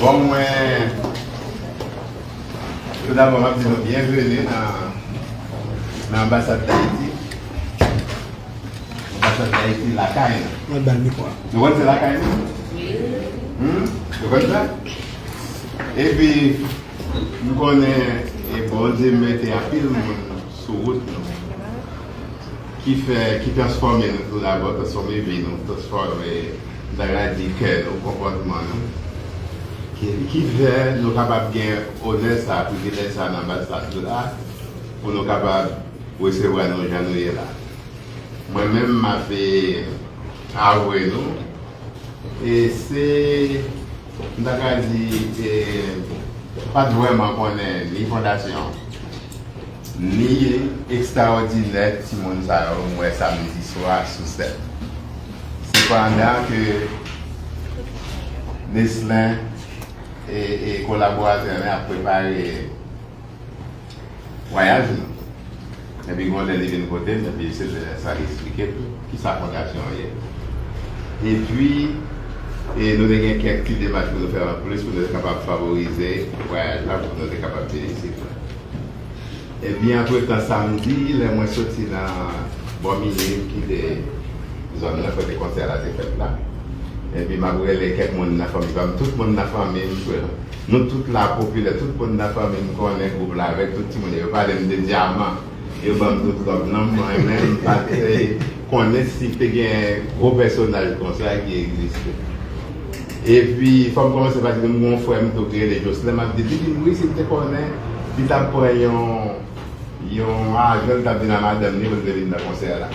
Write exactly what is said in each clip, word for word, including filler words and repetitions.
Bon, mwen, tou dabò, m ap di nou byenveni nan, nan anbasad Dayiti. Anbasad Dayiti lakay nou. Mwen ba l mikwo a. Nou konn se lakay nou? Hmm? Nou konn sa? Epi, m konnen, e, Bondye mete anpil moun sou wout nou ki fè, ki transfòme nou tou dabò, transfòme vi nou, transfòme, m ta ka di, kè nou, konpòtman nou, ki, ki fè nou kapab gen onè sa, privilèj sa nan anbasad la, pou nou kapab resevwa nou jan nou ye la. Mwen menm, m ap, e, avwe nou, e se, m ta ka di, e, pa t vrèman konnen ni fondasyon, ni ekstraòdinè timoun sa yo m wè samdi swa sou sèn. Sepandan ke Neslin e, e kolaboratè mwen ap prepare vwayaj nou. Epi gen yon lè li vin kote m, epi se lè sa li eksplike m kisa fondasyon an ye. Epi, e nou te gen kèk ti demach pou nou fè anplis pou nou te kapab favorize vwayaj la, pou nou te kapab vin isit la. Epi, antretan, samdi, lè mwen soti nan bò Mini, m kite zòn nan kote konsè la te fèt la. Epi, m ap rele kèk moun nan fanmi pa m, tout moun nan fanmi m, nou tout la popilè, tout moun nan fanmi m konnen gwoup la avèk tout timoun yo. Yo pale m de Dyaman, yo ban m tout lòv nan mwen, men m pa t konnen si te gen gwo pèsonaj konsa ki egziste. Epi, fò m kòmanse pa di nou, m gen yon frè m tou ki rele Jocelyn, m ap di, li di m wi, si l te konnen, li t ap pran yon, yon ajan, li t ap vin ak madanm li pou l te vin nan konsè la.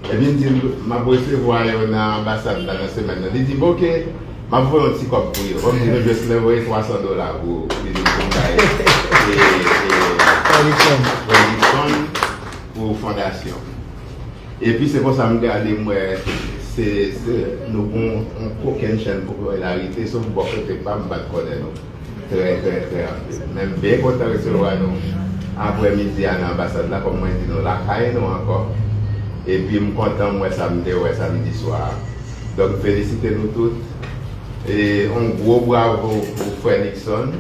Epi m di l, m ap resevwa yo nan anbasad la nan semèn nan. Li di m, oke, m ap voye yon ti kòb pou yo. Bon, m di nou, Jocelyn voye twa san dola pou li di m pou m bay, e, e, Frè Nixon pou fondasyon. Epi se konsa m gade, m wè se, se, nou gon yon kokenn chenn popilarite, sof bò kote pa m, m pa t konnen nou. Trè, trè, trè anpil. Men m byen kontan resevwa nou aprè midi a nan anbasad la, kòm mwen di nou, lakay nou ankò. Epi m kontan m wè sa m te wè samdi swa a. Donk, felisite nou tout. E yon gwo bravo pou frè Nixon.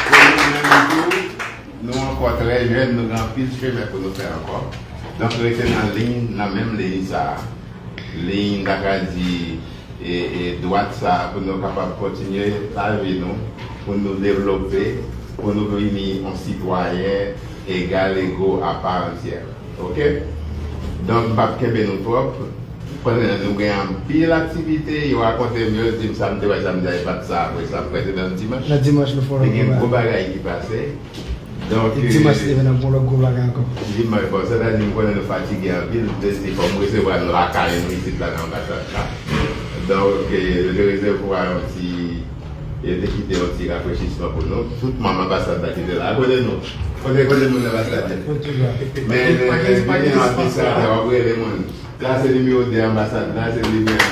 Pou nou menm tou, nou ankò trè jèn, nou gen anpil chemen pou nou fè ankò. Donk, rete nan liy, nan menm liy sa a. Liy, m ta ka di, e, e, dwat sa a, pou nou kapab kontinye lavi nou, pou nou devlope, pou nou vini yon sitwayen egal, ego, apa antyè. Oke? Donk, m p ap kenbe nou twòp. Pandan nou gen anpil aktivite, yo rakonte m, yo di m sa m te wè samdi a, e pa t sa, apre sa, m kwè se nan dimanch. Nan dimanch, nou fè yon gwo bagay. Te gen gwo bagay ki pase. Donk, e dimanch, e, se te vin ap yon lòt gwo bagay ankò. Dimanch, bon, sètadi, m konnen nou fatige anpil, m te di, fò m resevwa nou lakay nou isit la, nan anbasad la. Donk, e, nou te resevwa yon ti Yo te kite yon ti rafrechisman pou nou. Tout manm anbasad la ki te la. Kote nou? Kote, kote moun anbasad la? Men, men, men, men, administratè, w ap rele moun. Sa se nimewo de anbasad la, se li menm.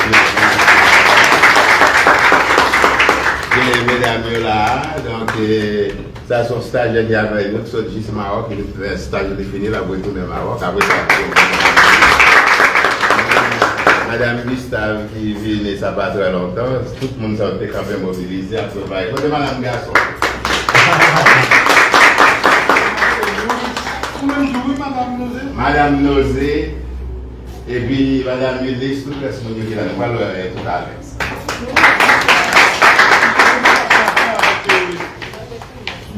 Gen medam yo la, donk, e, sa se yon stajyè ki avèk nou, ki sot jis Mawòk, li fè staj li fini, l ap retounen Mawòk. Apre sa, madanm Gustave ki vini, sa pa trè lontan, tout moun sa yo te kanpe mobilize, ap prepare. Kote madanm gason? Ou menm tou, wi, madanm Noze. Madanm Noze, epi madanm Ulysse, tout rès moun yo ki la, nou pral wè yo toutalè.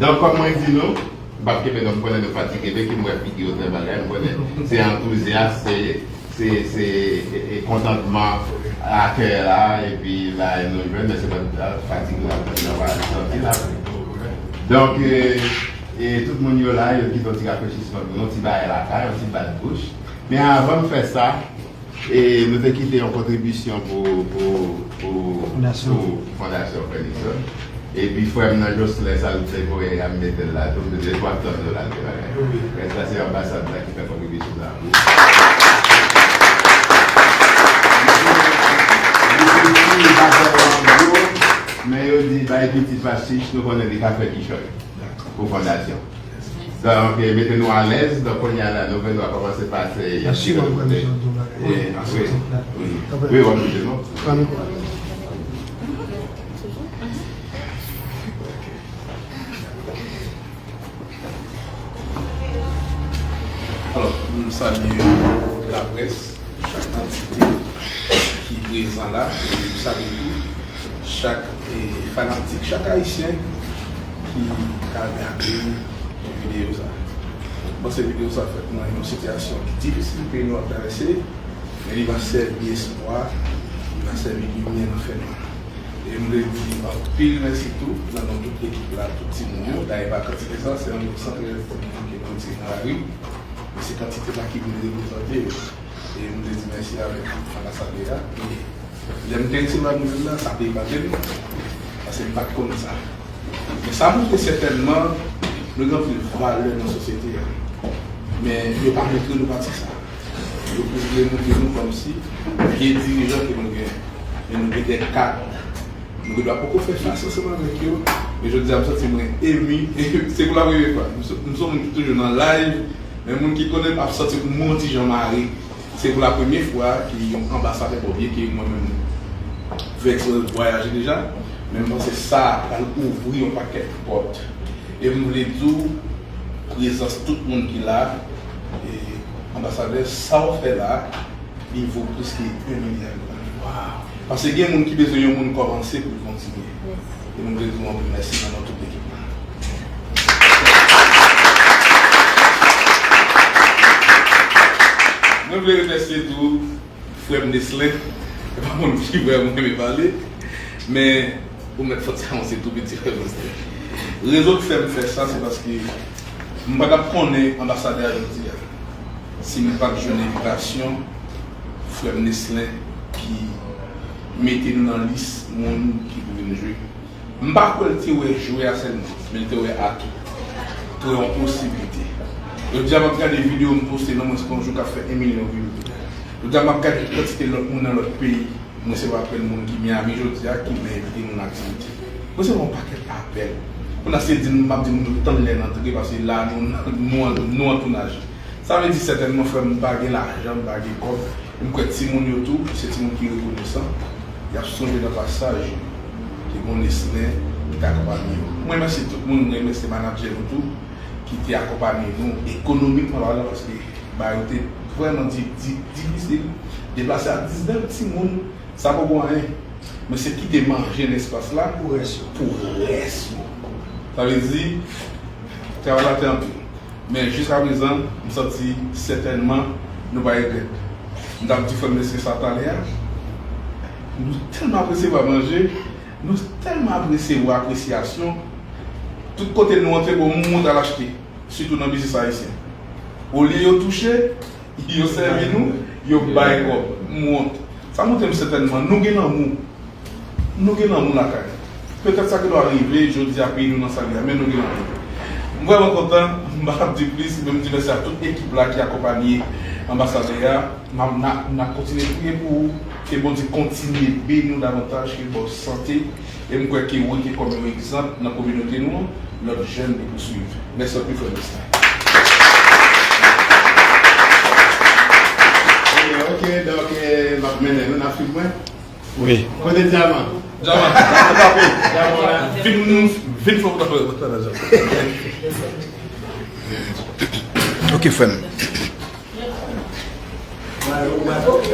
Donk, kòm mwen di nou, m p ap kenbe non, m konnen nou fatige, men ki m wè figi yo trè bagay, m konnen se antouzyas, se, se, se, e, e, kontantman, akèy la, epi bagay nou jwenn, men se pa fatig la, nou pa santi la. Donk, e, e, tout moun yo la, yo kite yon ti rafrechisman pou nou, yon ti bagay lakay, yon ti bat bouch. Men avan m fè sa, E nou te kite yon kontribisyon pou, pou, pou, pou Fondasyon Frè Nixon. Epi frè m nan Jocelyn, sa l te voye a, m mete l la tou, m te di twa san dola l te bay. Rès la se anbasad la ki fè kontribisyon sa pou. Li te di, li pa fè Pitit Pastich, nou konnen li ka fè kichòy pou fondasyon. Donk, eh, mete nou alèz, donk kounye a la, nou gen dwa kòmanse pase y ap Mèsi, tire mwen, nou kote. Jan Dola. Eh, wi, wi. Wi, w ap kite nou. Pran mikwo a. Alò, m salye laprès, chak antite ki prezan la, e m salye tou chak, e, fanatik, chak Ayisyen ki ka gade videyo sa. M panse videyo sa fèt nan yon sitiyasyon ki difisil peyi nou ap travèse, men li va sèvi espwa, li va sèvi limyè nan fènwa. E m vle di anpil mèsi tou nan non tout ekip la, tout timoun yo. Dayè pa kantite sa, se yon sant rèv ki nou tire nan lari. Men se kantite la ki vin reprezante yo. E m vle di mèsi avèk tout anbasadè a. E lè m te resevwa nouvèl la, sa te epate m. Paske m pa t konn sa. Men sa montre sètènman, nou gen anpil valè nan sosyete a. Men yo pa montre nou pati sa. Yo vle montre nou kòmsi vye dirijan ke nou gen. Men nou gen de kad. Nou gen dwa poko fè fas ansanm avèk yo. Men jodi a, m santi mwen emi. Se pou la premye fwa. M se, m se yon moun ki toujou nan live. Men moun ki konnen m ap santi m yon ti jan mare. Se pou la premye fwa ke yon anbasadè, bon, byen ke mwen menm, m fè eksprè vwayaje deja. Men m panse sa pral ouvri yon pakèt pòt. E m vle di w, prezans tout moun ki la, e anbasadè, sa w fè la, li vo plis ke yon milya dola. Paske gen moun ki bezwen yon moun kòmanse pou l kontinye. E nou vle di w anpil mèsi nan non tout ekip la. Mwen vle remèsye tou frè m Neslin. Se pa moun ki vrèman renmen pale, men ou mèt fè ti anonse tou piti frè m Neslin. Rezon k fè m fè sa, se paske m pa t ap konnen anbasadè a jodi a si m pa t jwenn envitasyon frè m Neslin ki mete nou nan lis moun ki pou vin jwe. M pa kwè l te wè jwè a sèlman, men l te wè atou. Te wè yon posiblite. Jodi a, m ap gade videyo m poste nan mwens ke yon jou k ap fè yon milyon view. Jodi a, m ap gade kantite lòt moun nan lòt peyi. M resevwa apèl moun ki Miami jodi a, ki vle envite nou nan aktivite. M resevwa yon pakèt apèl. Kounye a se di m, m ap di moun yo tann lè n antre, paske la nou, nou, nou an tounaj. Sa vle di sètènman, frè m, m pa gen lajan, m pa gen kòb. E m kwè timoun yo tou, se timoun ki rekonesan. Y ap sonje nan pasaj yo, te gen yon Neslin ki te akonpanye yo. Mwen remèsye tout moun, mwen remèsye manadjè nou tou, ki te akonpanye nou ekonomikman palan, paske bagay yo te vrèman di, di, difisil. Deplase ak diznèf timoun, sa poko anyen. Men se kite manje nan espas la pou rès yo. Pou rès yo. Sa vle di, travay la te anpil. Men jiskaprezan, m santi sètènman nou pa regrèt. M t ap di frè m Neslin sa talè a, nou tèlman ap resevwa manje, nou tèlman ap resevwa apresyasyon. Tout kote nou antre, bon, moun al achte, sitou nan biznis ayisyen. Olye yo touche, yo sèvi nou, yo bay kòb. M wont. Sa montre m sètènman, nou gen lanmou. Nou gen lanmou lakay. Petèt sa gen dwa rive jodi a, peyi nou nan sa l ye a, men nou gen lanmou. M vrèman kontan, m pa t ap di plis, men m di mèsi a tout ekip la ki akonpanye anbasadè a. M ap, n a, n ap kontinye priye pou ou, ke Bondye kontinye beni w davantaj, ke l ba w sante, e m kwè ke ou rete kòm yon egzanp nan kominote nou an, lòt jèn pou swiv. Mèsi anpil, frè Neslin. Ok, ok, donk, eh, m ap mennen nou, n ap swiv mwen. Wi. Kote dyaman? Dyaman. Dyaman la. Vin, vin fè w nan dyaman. Ok, frè m. Ok.